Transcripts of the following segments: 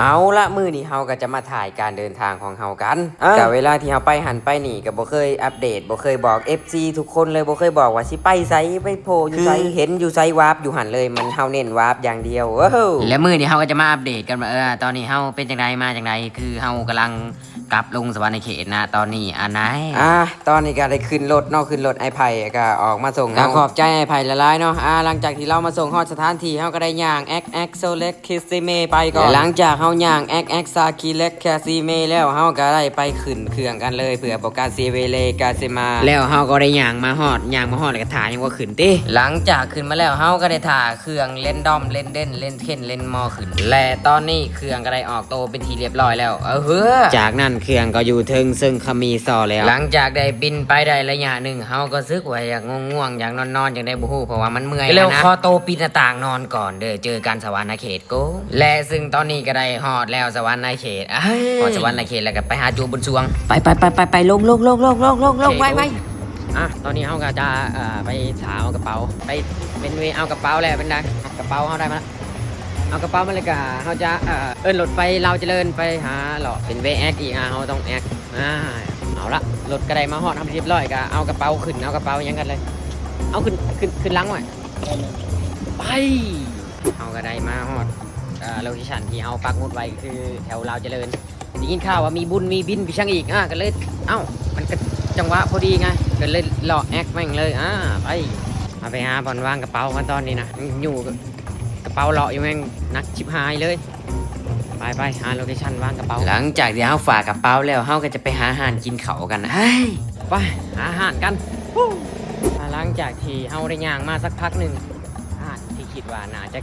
ເອົາລະ ມື້ນີ້ເຮົາກໍຈະມາຖ່າຍການເດີນທາງຂອງເຮົາກັນ. ເອີ ກໍເວລາທີ່ເຮົາໄປຫັ້ນໄປນີ້ ກໍບໍ່ເຄີຍອັບເດດ ບໍ່ເຄີຍບອກເອັຟຊີທຸກຄົນເລີຍ ບໍ່ເຄີຍບອກວ່າຊິໄປໃສ ໄປໂຜ່ຢູ່ໃສ ຄືເຫັນຢູ່ໃສວາບຢູ່ຫັ້ນເລີຍ ມັນ ເຮົາເນັ້ນວາບຢ່າງດຽວ. ໂອ້ໂຫ ແລະ ມື້ນີ້ເຮົາກໍຈະມາອັບເດດກັນວ່າ ເອີ ຕອນນີ້ເຮົາເປັນຈັ່ງໃດ ມາຈັ່ງໃດ ຄືເຮົາກຳລັງ ກັບລົງສະຫວັນນະເຂດນະຕອນນີ້ ອັນໃດ. ອ່າ ຕອນນີ້ກໍໄດ້ຂຶ້ນລົດເນາະ ຂຶ້ນລົດອ້າຍໄຜ່ກໍອອກມາສົ່ງເຮົາ ກໍຂອບໃຈອ້າຍໄຜ່ຫຼາຍໆເນາະ. ອ່າ ຫຼັງຈາກທີ່ລາວມາສົ່ງຮອດສະຖານທີ່ ເຮົາກໍໄດ້ຍ່າງແອັກແອັກໂຊເລັກຄາຊີເມໄປກ່ອນ ແລະ ຫຼັງຈາກເຮົາຍ່າງແອັກແອັກຊາຄີເລັກຄາຊີເມແລ້ວ ເຮົາກໍໄດ້ໄປຂຶ້ນເຄື່ອງກັນເລີຍ ເພື່ອບໍ່ການເສຍເວລາກາເສຍມາ ແລ້ວເຮົາກໍໄດ້ຍ່າງມາຮອດ ຍ່າງມາຮອດແລ້ວກໍຖ້າຍັງບໍ່ຂຶ້ນຕິ. ຫຼັງຈາກຂຶ້ນມາແລ້ວ ເຮົາກໍໄດ້ຖ້າ ເຄື່ອງເລນດອມ ເລນເດນ ເລນເທັນ ເລນມໍຂຶ້ນ ແລະ ຕອນນີ້ເຄື່ອງກໍໄດ້ອອກໂຕເປັນທີ່ລຽບຮ້ອຍແລ້ວ. ເອີ ຈາກນັ້ນເຄື່ອງກໍຢູ່ເທິງເຊິ່ງຄາມີຊໍແລ້ວ. ຫຼັງຈາກໄດ້ບິນໄປໄດ້ໄລຍະໜຶ່ງ ເຮົາກໍຮູ້ສຶກວ່າຢາກງ່ວງໆ ຢາກນອນໆ ຈັ່ງໃດບໍ່ຮູ້ ເພາະວ່າມັນເມື່ອຍແລ້ວນະ. ຂໍໂຕປິດໜ້າຕ່າງນອນກ່ອນເດີ ເຈີກັນສະຫວັນນະເຂດໂກ. ແລະ ຊຶ່ງຕອນນີ້ກໍໄດ້ຮອດແລ້ວສະຫວັນນະເຂດ. ເອີຍ ຮອດສະຫວັນນະເຂດແລ້ວກໍໄປຫາໂຈບຸນຊ່ວງ. ໄປໆໆໆ ລົງໆໆໆໆ ໄວໆ. ອ່ະ ຕອນນີ້ເຮົາກໍຈະ ເອີ ໄປຖ້າເອົາກະເປົາ ໄປເປັນເວເອົາກະເປົາແລ້ວ ເປັນໃດ ກະເປົາເຮົາໄດ້ມາແລ້ວ ເອົາກະເປົາມາແລ້ວກະເຮົາຈະ ເອີ ເອີ້ນລົດໄປລາວຈະເລີນ ໄປຫາເລາະ ເປັນເວແອັກອີກ. ອ່າ ເຮົາຕ້ອງແອັກ ອ່າ ເອົາລະ ລົດກໍໄດ້ມາຮອດເປັນທີ່ລຽບຮ້ອຍ ກະເອົາກະເປົາຂຶ້ນ ເອົາກະເປົາຫຍັງກັນເລີຍ ເອົາຂຶ້ນ ຂຶ້ນ ຂຶ້ນຫຼັງໄວ້ ໄປ. ເຮົາກໍໄດ້ມາຮອດ ເອີ ໂລເຄຊັນທີ່ເຮົາປັກໝຸດໄວ້ ຄືແຖວລາວຈະເລີນ. ໄດ້ຍິນຂ່າວວ່າມີບຸນມີບິນໄປຊ່າງອີກ ອ່າ ກໍເລີຍ ເອົ້າ ມັນກໍຈັງຫວະພໍດີໄງ ກໍເລີຍເລາະແອັກແມ່ງເລີຍ. ອ່າ ໄປ ເຮົາໄປຫາບ່ອນວາງກະເປົາກັນຕອນນີ້ນະ ຢູ່ ກະເປົາເລາະຢູ່ແມ່ງໜັກຊິບຫາຍເລີຍ. ໄປໆ ຫາໂລເຄຊັນວາງກະເປົາ. ຫຼັງຈາກທີ່ເຮົາຝາກກະເປົາແລ້ວ ເຮົາກໍຈະໄປຫາຮ້ານກິນເຂົ້າກັນ. ເຮີ້ຍ ໄປຫາຮ້ານກັນ. ອ່າ ຫຼັງຈາກທີ່ເຮົາໄດ້ຍ່າງມາສັກພັກໜຶ່ງ ຮ້ານທີ່ຄິດວ່າໜ້າຈະ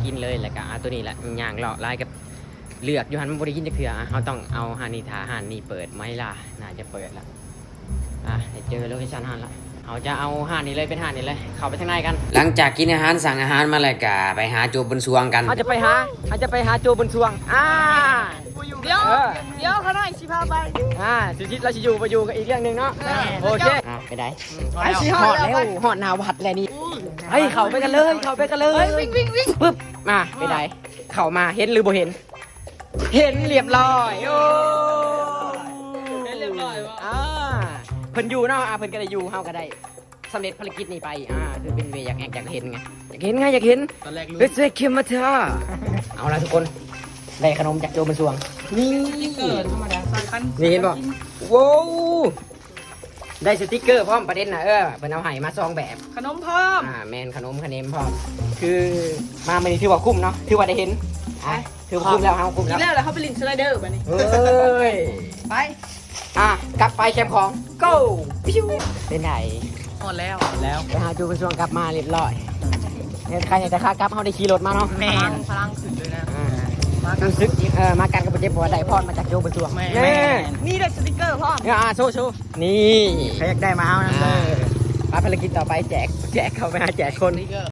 ກິນເລີຍ ແລ້ວກໍ ອ່າ ໂຕນີ້ແຫຼະ ຍ່າງເລາະຫຼາຍກໍ ເລືອກຢູ່ຫັ້ນມັນບໍ່ໄດ້ກິນຈັກເທື່ອ. ອ່ະ ເຮົາຕ້ອງເອົາຮ້ານນີ້ ຖ້າຮ້ານນີ້ເປີດ ໄມລາໜ້າຈະເປີດລະ. ອ່ະ ໃຫ້ເຈີໂລເຄຊັນຮ້ານລະ ເຮົາຈະເອົາຮ້ານນີ້ເລີຍ ເປັນຮ້ານນີ້ເລີຍ ເຂົ້າໄປທາງໃນກັນ. ຫຼັງຈາກກິນອາຫານ ສັ່ງອາຫານມາແລ້ວກະໄປຫາໂຈບຸນຊ່ວງກັນ. ເຮົາຈະໄປຫາ ເຮົາຈະໄປຫາໂຈບຸນຊ່ວງ. ອ່າ ດຽວ ເອີ ດຽວຂ້ານ້ອຍຊິພາໄປ. ອ່າ ສຸຈິດລາວຊິຢູ່ບໍ່ຢູ່ກໍອີກເລື່ອງໜຶ່ງເນາະ. ໂອເຄ ອ່ະ ໄປໃດ ໄປຊິຮອດແລ້ວ ຮອດໜ້າວັດແລ້ວນີ້. ໄປ ເຂົ້າໄປກັນເລີຍ ເຂົ້າໄປກັນເລີຍ. ວິ່ງ ວິ່ງ ວິ່ງ ປຶບ ມາ ໄປໃດ ເຂົ້າມາເຫັນຫຼືບໍ່ເຫັນ? ເຫັນລຽບຮ້ອຍ. ໂອ້ ເຫັນລຽບຮ້ອຍບໍ່? ອ່າ ເພິ່ນຢູ່ເນາະ ອ່າ ເພິ່ນກໍໄດ້ຢູ່ ເຮົາກໍໄດ້ສຳເລັດພາລະກິດນີ້ໄປ. ອ່າ ຄືເປັນເວຢາກແອັກຢາກເຫັນໄງ ຢາກເຫັນໄງ ຢາກເຫັນ. ຕອນແລກ ເຮັດເສຍເຂັມມາທາ. ເອົາລະທຸກຄົນ ໄດ້ຂະໜົມຈາກໂຈບຸນຊ່ວງ. ນີ້ ສະຕິກເກີທຳມະດາ ນີ້ເຫັນບໍ່? ໂວ້ວ ໄດ້ສະຕິກເກີພ້ອມ ປະເດັນນະ. ເອີ ເພິ່ນເອົາໃຫ້ມາສອງແບບ ຂະໜົມພ້ອມ. ອ່າ ແມ່ນ ຂະໜົມຂະເໜົມພ້ອມ. ຄືມາມື້ນີ້ຖືວ່າຄຸ້ມເນາະ ຖືວ່າໄດ້ເຫັນ. ອ່າ ຖືວ່າຄຸ້ມແລ້ວ ເຮົາຄຸ້ມແລ້ວ. ກິນແລ້ວ ແລ້ວເຮົາໄປຫຼິ້ນສະໄລເດີບາດນີ້. ເອີຍ ໄປ ອ່ະ ກັບໄປແຄມຂອງ ໂກ ປິວ. ເປັນໃດ? ຮອດແລ້ວ ຮອດແລ້ວ ໄປຫາໂຈບຸນຊ່ວງ ກັບມາລຽບຮ້ອຍ. ເຮັດໃຄແຕ່ຂາກັບເຮົາໄດ້ຂີ່ລົດມາເນາະ. ແມ່ນ ພະລັງຂຶ້ນເລີຍນະ. ອ່າ ມາກັນ ຮູ້ສຶກ ເອີ ມາກັນກໍບໍ່ເຈັບ ເພາະວ່າໄດ້ພອນມາຈາກໂຈບຸນຊ່ວງ. ແມ່ນ ແມ່ນ ນີ້ໄດ້ສະຕິກເກີພ້ອມ. ອ່າ ໂຊ ໂຊ ນີ້ ໃຜຢາກໄດ້ມາເອົານຳເດີ. ອ່າ ໄປ ພາລະກິດຕໍ່ໄປ ແຈກ ແຈກ ເຂົ້າໄປຫາແຈກຄົນ.